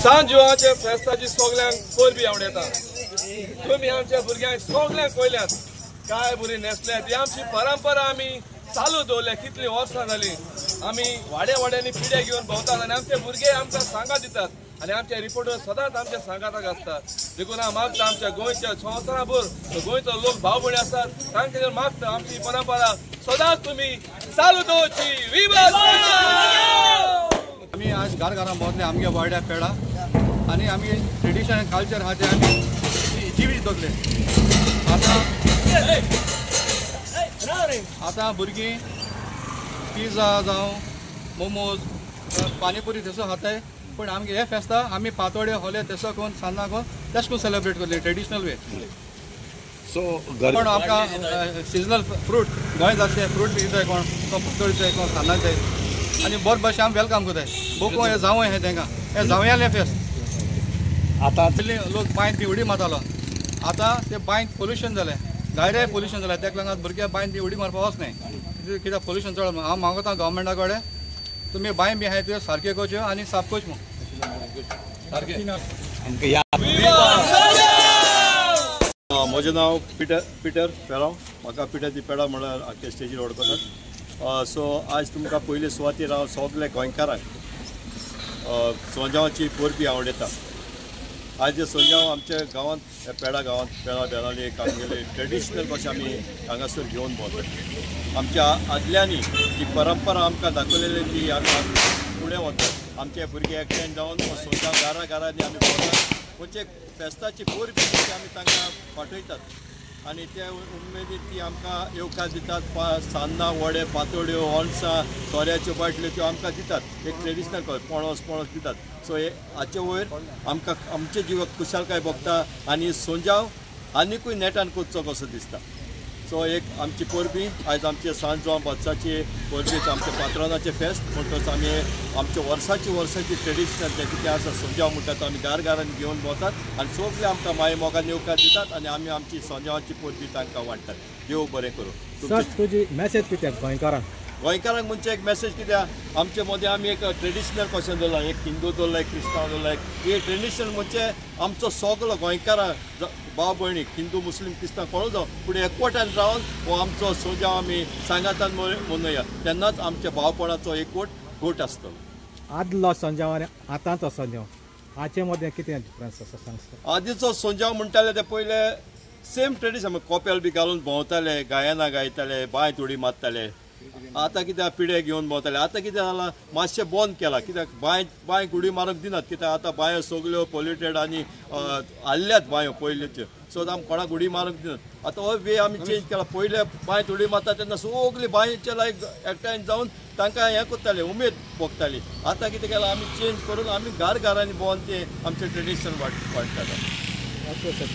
सांत जुवांचे फेस्ताची सगल्यांक परबी आवडटा. तुमी आमच्या भुरग्यांक सगल्यांक पळयल्यात काय बरी न्हेसल्यात. ही आमची परंपरा आमी चालू दवरल्या. कितलीं वर्सां जालीं आमी वाड्या वाड्यांनी पिड्या घेवन भोंवतात आनी आमचे भुरगे आमकां सांगात दितात आनी आमचे रिपोर्टर सदांच आमच्या सांगाताक आसतात. देखून हांव मागता आमच्या गोंयच्या संवसाराभर गोंयचो लोक भाव भयणी आसात तांकां मागता आमची परंपरा सदांच तुमी चालू दवरची. आमी आज घर घरान भोंवतले आमगे वाड्या पेडा आनी आमी ट्रेडिशन कल्चर आहा ते आमी जिवीत दवरले. आतां आतां भुरगीं पिझ्झा जावं मोमोज पानीपुरी तसो खाताय, पूण आमगे हे फेस्ता आमी पातोडे होले तसो करून सान्नां करून तेश करून सेलेब्रेट करले ट्रेडिशनल वे. सो कोण आमकां सिजनल फ्रूट गोंय जाता फ्रूट बी दिताय, कोण कोण पातोळी दिताय, कोण सान्नां दिताय आनी बरे भाशेन आमी welcome करताय. बोको हे जावं हें तेंकां हें जावयांलें फेस्त. आतां पयलीं लोक बांयत बी उडी मारतालो, आतां ते बांयत पोल्युशन जालें, गायरे पोल्युशन जालें. तेका लागून भुरग्यां बांयत बी उडी मारपा वचनाय कित्याक पोल्युशन चड. हांव मागता गव्हर्मेंटा कडेन तुमी बांय बी आहाय त्यो सारक्यो करच्यो आनी साफ करच्यो म्हूण. सारकें. म्हजें नांव पिटर पेराव. म्हाका पिटर दी पेडा म्हळ्यार आख्खे स्टेजीर वळखतात. सो आज तुमकां पयले सुवातेर हांव सगळे गोंयकारांक सोंजावाची परबी आवडटा. आज सोंजाव आमच्या गांवांत पेडा गांवांत पेडा बेलाली एक आमगेले ट्रेडिशनल कशें आमी हांगासर घेवन भोंवतात. आमच्या आदल्यांनी ती परंपरा आमकां दाखयलेली ती आमी फुडें वतात. आमचे भुरगे एकठांय जावन सोंजाव घरा घरांनी आमी भोंवतात. म्हणजे फेस्ताची परबी ती आमी तांकां पाठयतात आनी ते उमेदीन ती आमकां येवकार दितात. सान्नां, वडे, पातोळ्यो, अणसां, सोऱ्याच्यो बाटल्यो त्यो आमकां दितात. एक ट्रेडिशनल पणस पणस दितात. सो हे हाचे वयर आमकां आमचे जिवाक खुशालकाय भोगता आनी सोंजाव आनिकूय नेटान करचो कसो दिसता. सो एक आमची परबी आयज आमचे सांत जुवांव बादशाची परबी आमच्या पात्रानाचें फेस्त म्हणटकच आमी आमचे वर्साची वर्साची ट्रेडिशनल जें कितें आसा सोंजाव म्हणटा तो आमी घार घरांनी घेवन भोंवतात आनी सगळे आमकां माय मोगान येवकार दितात आनी आमी आमची सोंजावाची परबी तांकां वांट्टात. देव बरें करूं. सर तुजी मॅसेज कितें गोंयकारांक? गोंयकारांक म्हणजे एक मॅसेज कित्याक आमचे मदें आमी एक ट्रेडिशनल कशें दवरला, एक हिंदू दवरला, एक क्रिस्तांव दवरला. एक ट्रेडिशनल म्हणजे आमचो सगलो गोंयकारां भाव भयणीक हिंदू मुस्लीम क्रिस्तांव कोणूय जावं पूण एकवटान रावन हो आमचो सोंजाव आमी सांगातान मनोवया तेन्नाच आमच्या भावपणाचो एकवट घट आसतलो. आदलो सोंजाव आनी आतांचो सोंजाव हाचे मदें कितें डिफरन्स आसा सांग. आदीचो सोंजाव म्हणटाले ते पयले सेम ट्रेडिशन कोपेल बी घालून भोंवताले, गायनां गायताले, बांयत उडी मारताले. आतां कित्याक पिडे घेवन भोंवताले. आतां कितें जालां मातशें बंद केलां कित्याक बांयक उडी मारूंक दिनात कित्याक आतां बांयो सगल्यो पोल्युटेड आनी हाल्ल्यात बांयो पयलींच्यो. सो आमी कोणाक उडी मारूंक दिनात. आतां हो वे आमी चेंज केला. पयले बांयत उडी मारता तेन्ना सगली बांयचे लायक एकठांय जावन तांकां हें करताले, उमेद भोगताली. आतां कितें केलां आमी चेंज करून आमी घर घरांनी भोंवन तें आमचें ट्रेडिशन वाडटात. Okay sir.